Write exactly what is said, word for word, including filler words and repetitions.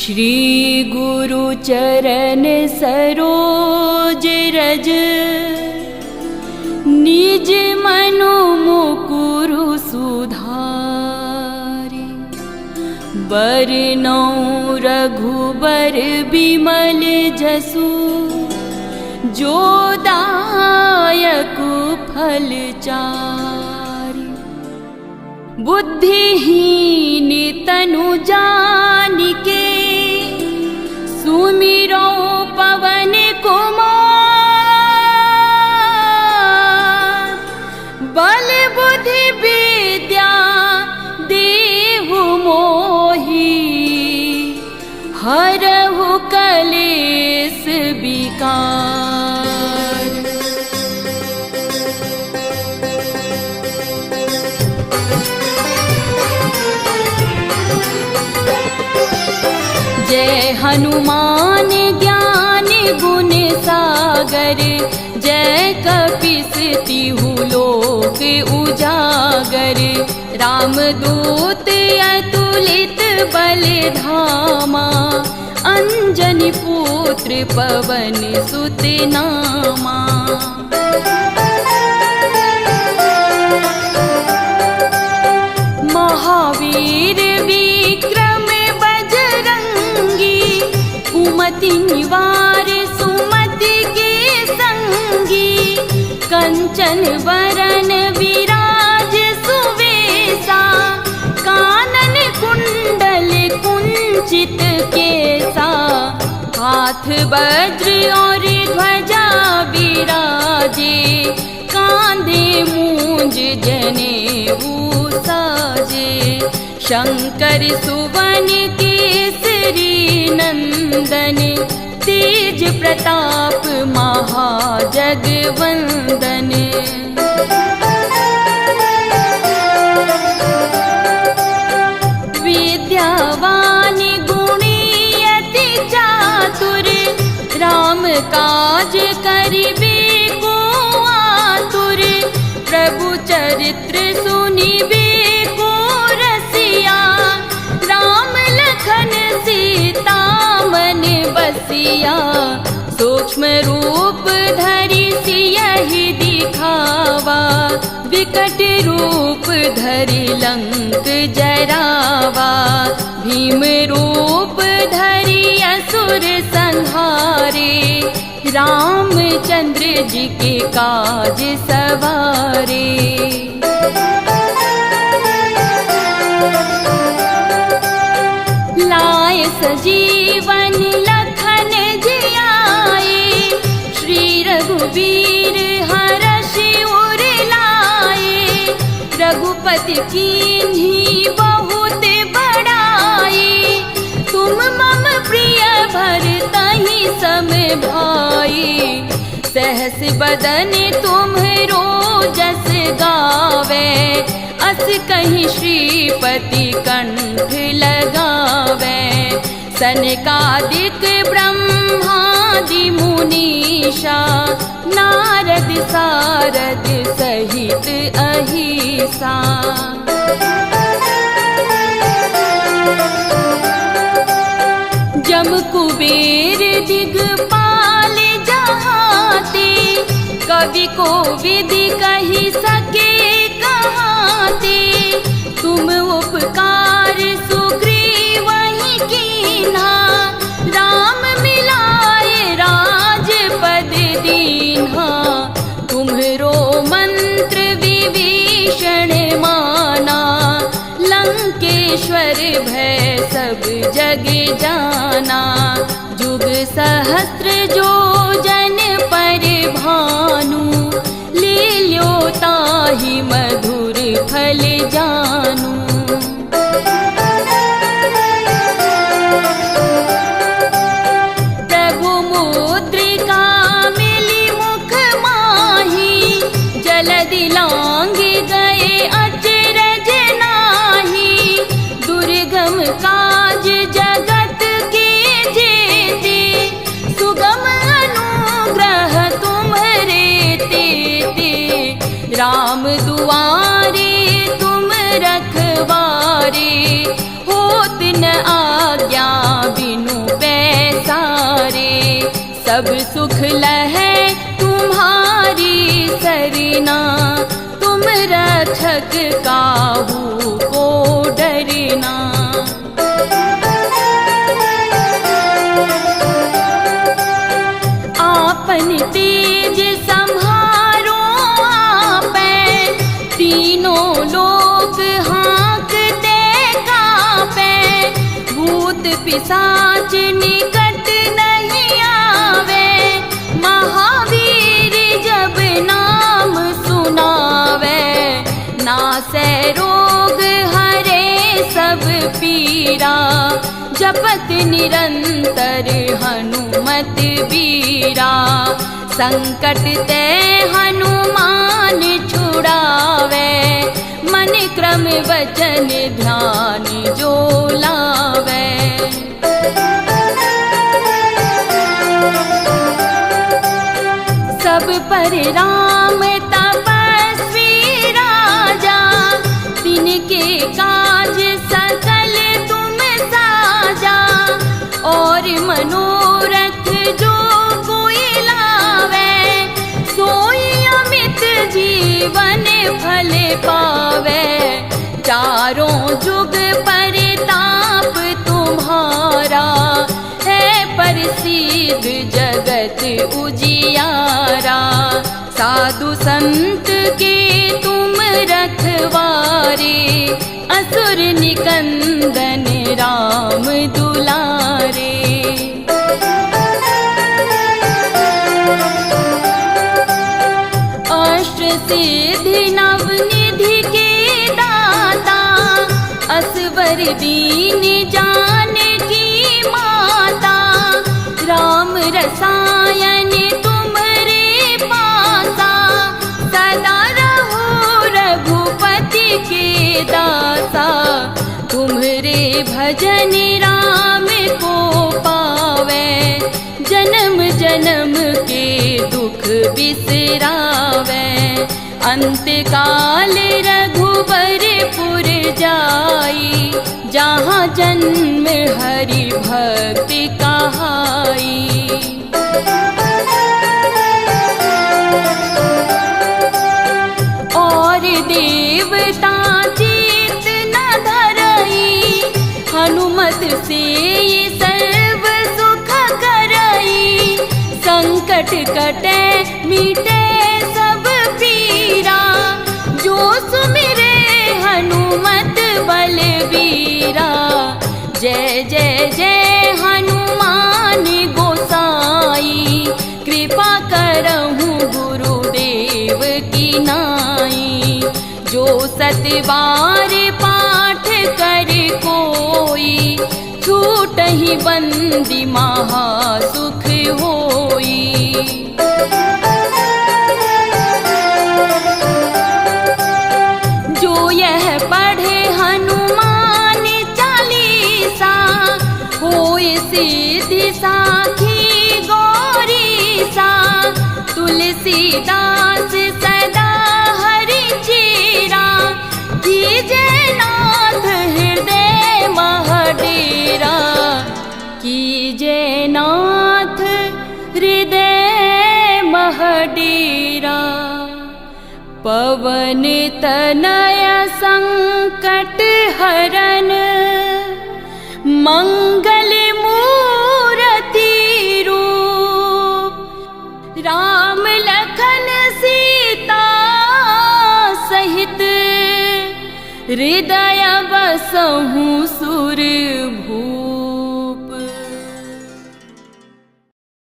श्री गुरु चरण सरोज रज, निज मनु मुकुरु सुधारि। बरनउँ रघुबर बिमल जसु, जो दायक फल चारि। बुद्धिहीन तनु जानिके, सुमिरउँ पवन कुमार। बल बुद्धि विद्या देहु मोहि, हरहु कलेस विकार। जय हनुमान ज्ञान गुण सागर, जय कपिस तिहु लोक उजागर। रामदूत अतुलित बल धामा, अंजनी पुत्र पवन सुत नामा। महावीर विक्रम बजरंगी, कुमति निवार सुमति के संगी। कंचन वरन विराज सुवेसा, कानन कुंडल कुंचित केसा। हाथ वज्र और ध्वजा विराजे, कांधे मूंज जनेऊ साजे। शंकर सुवन केसरी नंदन, तेज प्रताप महाजगवंदन। विद्यावान गुणी अति चातुर, राम काज करिबे को आतुर। प्रभु चरित्र सुनिबे को रसिया, राम लखन सीता मन बसिया। सूक्ष्म रूप धरि सियहि दिखावा, विकट रूप धरि लंक जरावा। भीम रूप धरि असुर संहारे, रामचंद्र जी के काज सवारे। लाए सजीवन लखन जियाए, श्री रघुबीर हरषि उर लाए। रघुपति कीन्ही बहुत बड़ाई, तुम मम प्रिय भरतहि सम भाई। सहस बदन तुम्हरो जस गावे, अस कहि श्रीपति कंठ लगावे। सनकादिक ब्रह्मादि मुनीसा, नारद सारद सहित अहिसा। जम कुबेर दिगपाल जहांते, कवि कोविद कहि सके कहांते। तुम उपकार सुग्रीवहिं कीन्हा, राम मिलाए राजपद दीन्हा। तुम्हरो मंत्र विभीषण माना, लंकेश्वर भय सब जग जाना। जुग सहस्त्र जो जन पर भानु, लील्यो ताहि मधुर फल जानू। प्रभु मुद्रिका मिली मुख माही, जलदि लांघि गए अचरज नाही। दुर्गम काज जगत के जेते, सुगम अनुग्रह तुम्हरे तेते। राम दुआरे तुम रखवारे, होत न आज्ञा बिन सब सुख लहै तुम्हारी सरना, तुम रक्षक काहू को डरना। आपन तेज सम्हारो आपै, तीनों लोक हाँकते काँपै। भूत पिशाच निकट नहीं आवै, महावीर जब नाम सुनावै। नासै रोग हरै सब पीरा, जपत निरंतर हनुमत बीरा। संकट तै हनुमान छुड़ावै, मन क्रम वचन ध्यान जो लावै। सब पर राम तपस्वी राजा, तिनके काज सकल तुम साजा। और मनोरथ जो कोई लावै, सोई अमित जीवन फल पावै। चारों जुग परताप तुम्हारा, है प्रसिद्ध जगत उजियारा। साधु संत के तुम रखवारे, असुर निकंदन राम दुलारे। अष्ट सिद्धि नव निधि के दाता, असवर दीन जानकी माता। राम रसायन तुम्हरे पासा, सदा रहो रघुपति के दासा। तुम्हरे भजन राम को पावै, जन्म जन्म के दुख बिसरावै। अंत काल रघुबरपुर जाई, जहाँ जन्म हरि भक्त कहाई। और देवता चित न धरई, हनुमत सेई सर्व सुख करई। संकट कटै मिटै सब पीरा, जो सुमिरै हनुमत बलबीरा। जय जय जय हनुमान गोसाई, कृपा करहु गुरुदेव की नाई। जो सत बार पाठ कर कोई, छूटहि बंदी महा सुख होई। जो यह पढ़े हनुमान चालीसा, होय सिद्धि साखी गौरीसा। तुलसीदास सदा हरि चेरा, कीजे नाथ हृदय मह डेरा। कीजे नाथ हृदय मह डेरा। पवन तनय संकट हरन, मंगल मूरति रूप। राम लखन सीता सहित, हृदय बसहु सुरभूप।